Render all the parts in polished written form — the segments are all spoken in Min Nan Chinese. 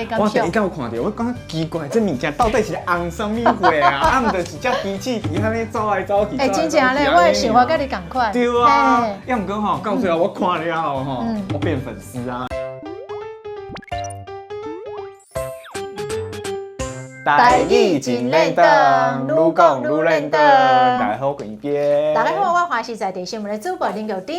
你感我第一想？擺看著，我感覺奇怪，這物件到底是咧紅啥物貨啊？啊，毋就是隻機器佇遐咧走來走去。欸，真正咧，我的想法佮你仝款。對啊，抑毋過吼，到最後我看了後吼，我變粉絲啊。台語真輪轉，愈講愈輪轉。大家好，我是邊。大家好，我華視在地新聞的主播林玉珍。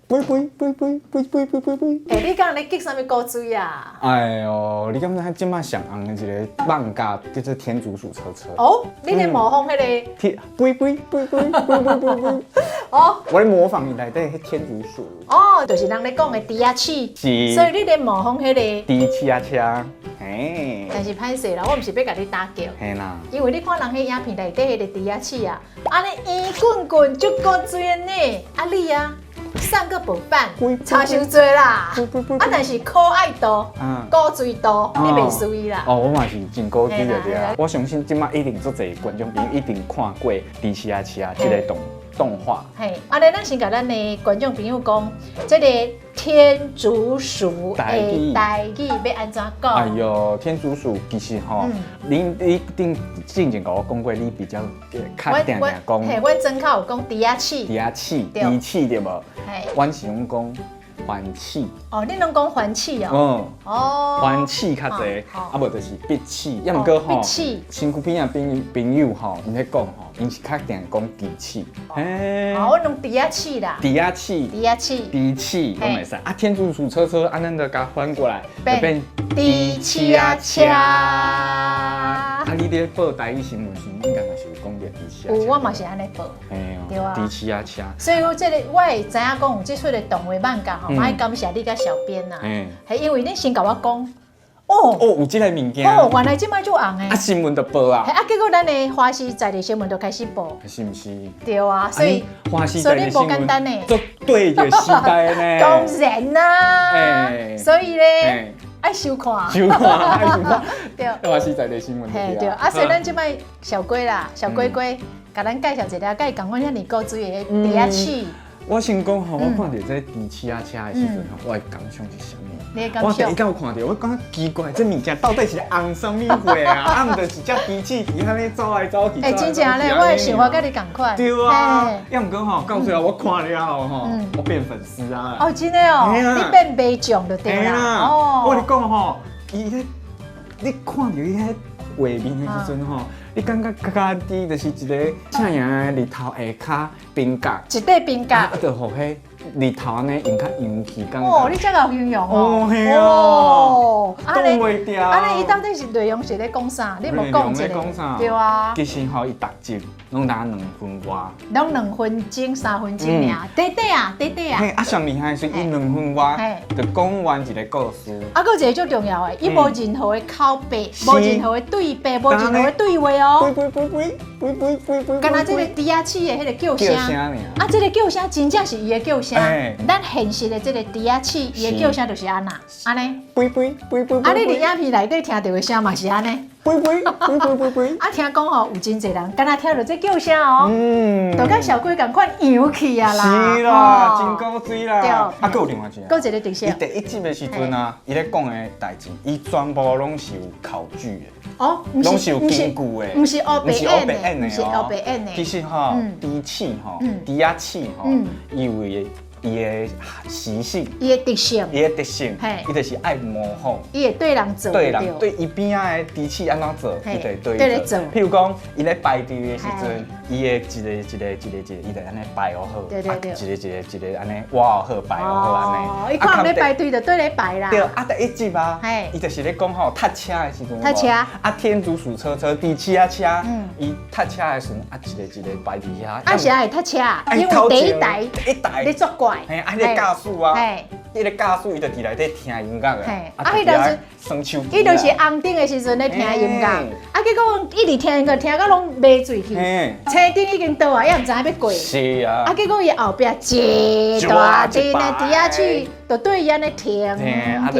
呸呸呸呸呸呸呸呸呸！欸，你敢咧激啥物古錐啊？哎喲，你感覺這擺上紅的一個漫畫叫做《天竺鼠車車》。哦，你咧模仿彼個？天，呸呸呸呸呸呸呸呸！哦，我咧模仿伊內底彼天竺鼠。哦，就是人咧講的豬仔鼠。是。所以你咧模仿彼個豬鼠仔車。嘿。但是歹勢啦，我毋是欲共你打架。嘿啦。因為你看人彼影片內底彼個豬仔鼠啊，按呢圓滾滾足古錐的呢，啊你啊？送閣無版，差傷濟啦。啊，但是可愛度、古錐度，你袂輸伊啦。哦，我嘛是真古錐的對啊。我相信這擺一定足濟觀眾朋友一定看過《豬鼠仔車》這个動畫。嘿，按呢，咱先共咱的觀眾朋友講，這个天竺鼠的台語欲按怎講？哎喲，天竺鼠其實吼，你頂之前共我講過，你比較較定定講。嘿，阮莊口有講豬仔鼠。豬仔鼠，豬鼠對無？阮是攏講番鼠。哦，你攏講番鼠哦。嗯。哦。番鼠較濟，啊無就是筆鼠，抑毋過吼，身軀邊仔朋友吼，𪜶咧講吼，𪜶是較定講豬鼠。嘿。哦，阮攏豬仔鼠啦。豬仔鼠。豬仔鼠。豬鼠攏會使。啊，天竺鼠車車，按咱就共翻過來，就變豬鼠仔車。啊，你咧報台語新聞時，應該嘛是有講著豬鼠仔車。有，我嘛是按呢報。對啊。豬鼠仔車。所以我這个我會知影講有這齣的動畫漫畫吼，嘛愛感謝你佮小編啦。係因為你先共我講，哦哦，有這个物件。哦，原來這擺足紅的。啊，新聞就報啊。啊，結果咱的華視在地新聞就開始報。是毋是？對啊，所以所以你無簡單呢。足對著時代呢。當然啦。所以咧，愛收看。收看，愛收看。對。華視在地新聞。嘿，對。啊，所以咱這擺小龜啦，小龜龜，共咱介紹一下，佮伊仝款遐爾古錐的豬仔鼠。我先講吼，我看著這豬鼠仔車的時陣吼，我的感想是啥物？我第一擺看著，我感覺奇怪，這物件到底是咧紅啥物貨啊？啊，毋就是隻機器佇遐咧走來走去。欸，真正咧，我的想法佮你仝款。對啊，抑毋過吼，到最後我看了後吼，我變粉絲啊。哦，真的哦，你變迷醬就對啦。哦，我共你講吼，伊咧，你看著伊彼畫面的時陣吼，你感覺家己就是一个赤影的日頭下跤冰角，一塊冰角，啊，就予彼日頭按呢用較陽氣感覺。哦，你這𠢕形容哦。哦，嘿啊。擋袂牢。按呢，伊到底是內容是咧講啥？你無講一下。對啊。其實吼，伊逐集攏焦兩分外。攏2分鐘、3分鐘爾，短短啊，短短啊。嘿，啊，上厲害是伊兩分外，就講完一个故事。啊，閣一个足重要的，伊無任何的口白，無任何的對白，無任何的對話哦。敢若這个豬仔鼠的彼个叫聲，啊，這个叫聲真正是伊的叫聲。咱現實的這个豬仔鼠，伊的叫聲就是按那，按呢。啊，你佇影片內底聽著的聲嘛是按呢。啊，聽講吼，有真濟人敢若聽著這叫聲哦，就佮小龜仝款揚起啊啦。是啦，真古錐啦。對。啊，閣有另外一个。閣一個特色。伊第一集的時陣啊，伊咧講的代誌，伊全部攏是有考據的。哦，攏是有根據的，毋是烏白演的，毋是烏白演的。其實吼，豬鼠吼，豬仔鼠吼，伊有伊的習性，伊的特性，伊的特性，伊就是愛模仿，伊會對人做，對人對伊邊仔的豬鼠按怎做，伊就會對伊做。譬如講，伊咧排隊的時陣，伊會一個一個一個一個，伊就按呢排予好，對對對，一個一個一個按呢挖予好，排予好按呢。伊看人咧排隊就對咧排啦。對，啊第一集啊，伊就是咧講吼，塞車的時陣，塞車，啊天竺鼠車車，豬鼠仔車，伊塞車的時陣，啊一個一個排佇遐。啊是愛塞車，因為第一台，第一台，咧作怪。嘿，啊，彼个駕駛啊，彼个駕駛伊就佇內底聽音樂的，啊，彼當時耍手機，伊就是紅燈的時陣咧聽音樂，啊，結果一直聽音樂，聽到攏迷醉去，青燈已經到啊，也毋知影欲過，是啊，啊，結果伊後壁一大陣的豬仔鼠，就對伊按呢停，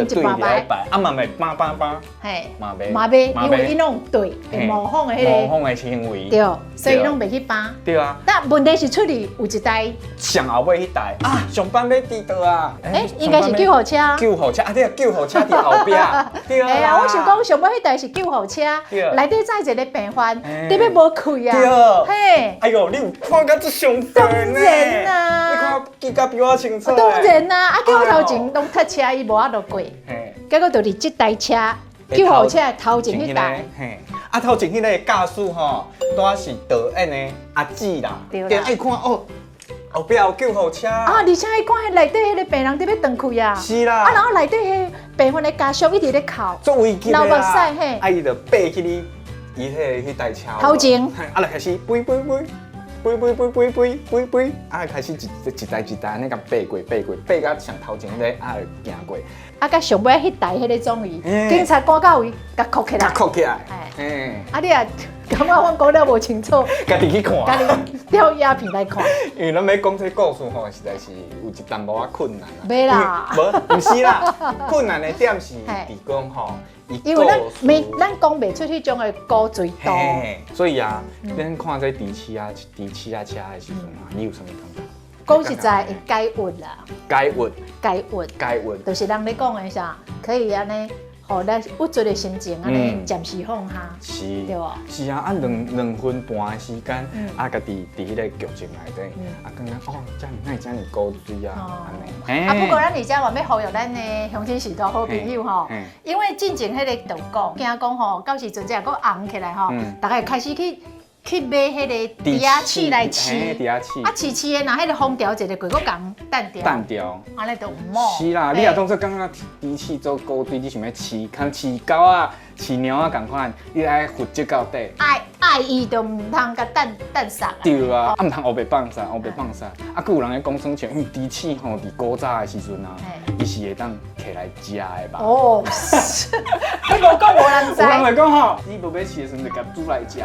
停一百擺，啊嘛袂叭叭叭，嘿，嘛袂，嘛袂，因為伊攏對，會模仿的彼個模仿的行為，對，所以攏袂去叭。對啊。但問題是出去有一台上後尾彼台啊，上班欲遲到啊。欸，應該是救護車。救護車啊，對啊，救護車佇後壁。對啊。哎呀，我想講上尾彼台是救護車，內底載一個病患，佇欲無氣啊。對。嘿。哎喲，你有看甲這詳細當然啊。你看記甲比我清楚。當然啊，啊，叫頭前攏塞車，伊無法度過。結果就佇這台車救護車的頭前彼台。嘿，啊頭前彼个駕駛吼，拄仔是導演的阿姊啦。對啦。對，伊看哦，後壁有救護車。啊，而且伊看彼內底彼个病人佇欲斷氣啊。是啦。啊，然後內底彼个病患的家屬一直咧哭。足危急的流目屎嘿。啊，伊就爬去你伊彼台車。頭前。啊，就開始飛飛飛。飛飛飛飛飛飛飛，啊，開始一一台一台按呢共爬過爬過，爬到上頭前彼个，啊，就行過。啊，佮上尾彼台彼个總伊，警察趕到位，共銬起來。共銬起來。嘿。啊，你也感覺阮講了無清楚。家己去看。家己調影片來看。因為咱欲講這故事吼，實在是有一淡薄仔困難啦。袂啦。無，毋是啦，困難的點是佇講吼。因為咱沒，咱講袂出彼種的古錐度。所以啊，咱看這豬鼠仔、豬鼠仔車的時陣啊，你有啥物感覺？講實在會解鬱啦。解鬱。解鬱。解鬱。就是人咧講的啥，可以按呢，予咱鬱卒的心情按呢暫時放下。是。對無？是啊，啊兩分半的時間，啊，家己佇彼個劇情內底，啊，感覺哦，遮爾哪會遮爾古錐啊，按呢。啊，不過咱而遮嘛欲呼籲咱的鄉親序大好朋友吼，因為進前彼個就講，驚講吼，到時陣這閣紅起來吼，逐家開始去買彼個豬仔鼠來飼，啊飼飼的，若彼個風潮一個過，閣共淡掉，淡掉，按呢就毋好。是啦，你若當作感覺豬鼠做古錐，你想欲飼，共飼狗仔、飼貓仔仝款，你愛負責到底。愛愛伊就毋通共淡淡殺。對啊，啊毋通烏白放殺，烏白放殺。啊，閣有人咧講耍笑，因為豬鼠吼佇古早的時陣啊，伊是會當摕來食的吧？哦，你無講無人知。有人會講吼，你無欲飼的時陣，就共煮來食。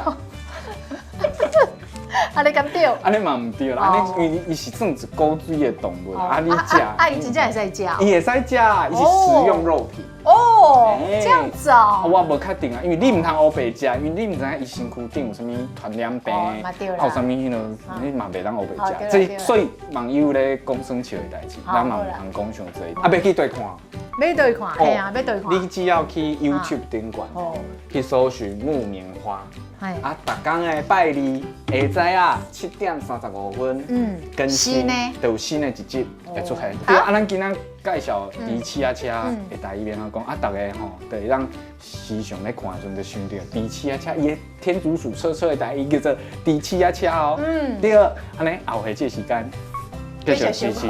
按呢敢對？按呢嘛毋對啦，按呢因為伊是算一古錐的動物，啊你食，啊伊真正會使食？伊會使食，伊是食用肉品。哦，這樣子哦。我無確定啊，因為你毋通烏白食，因為你毋知影伊身軀頂有啥物傳染病，啊有啥物彼落，你嘛袂當烏白食。這所以網友咧講耍笑的代誌，咱嘛毋通講傷濟。啊，欲去佗看？欲佗看，嘿啊，欲佗看。你只要去 YouTube 頂懸，去搜尋木棉花。啊，逐工的拜二下晝啊7點35分，更新，就有新的一集會出現。對啊，咱今仔介紹豬鼠仔車的台語欲按怎講，啊，逐家吼，就會當時常咧看的時陣就想著豬鼠仔車，伊的天竺鼠車車的台語叫做豬鼠仔車哦。對，按呢後下這個時間繼續支持。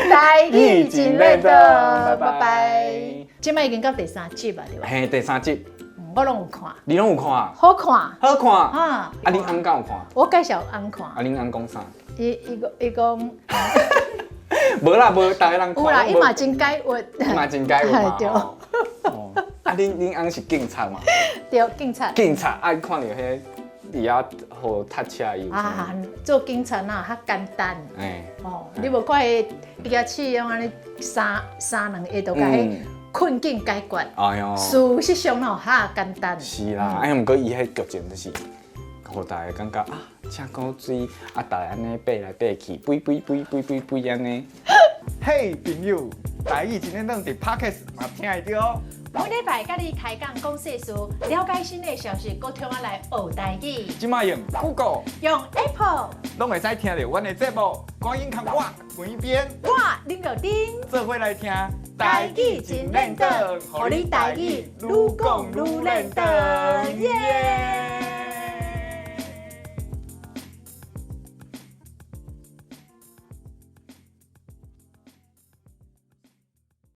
台語真練的，拜拜。這擺已經到第三集啊，對吧？嘿，第三集。我攏有看。你攏有看？好看。好看。啊，啊，恁翁敢有看？我介紹翁看。啊，恁翁講啥？伊伊伊講。無啦，無，逐家人看。有啦，伊嘛真解鬱。伊嘛真解鬱嘛。對。啊，恁翁是警察嘛？對，警察。警察啊，伊看著彼佇遐予踢車伊有啊，做警察哪較簡單。哦，你無看彼豬仔鼠攏按呢三三兩下就共彼困境解決。哎喲。事實上吼較簡單。是啦，哎，毋過伊彼劇情就是，予大家感覺啊，遮古錐啊，逐家按呢爬來爬去，飛飛飛飛飛飛按呢。嘿，朋友，台語真練轉佇 Podcast 嘛聽會著哦。每禮拜佮你開講講世事，了解新的消息，閣通仔來學台語。這擺用 Google，用 Apple，攏會使聽著阮的節目。趕緊共我關邊，我林玉珍，做伙來聽台語真練轉，予你台語愈講愈練轉。耶！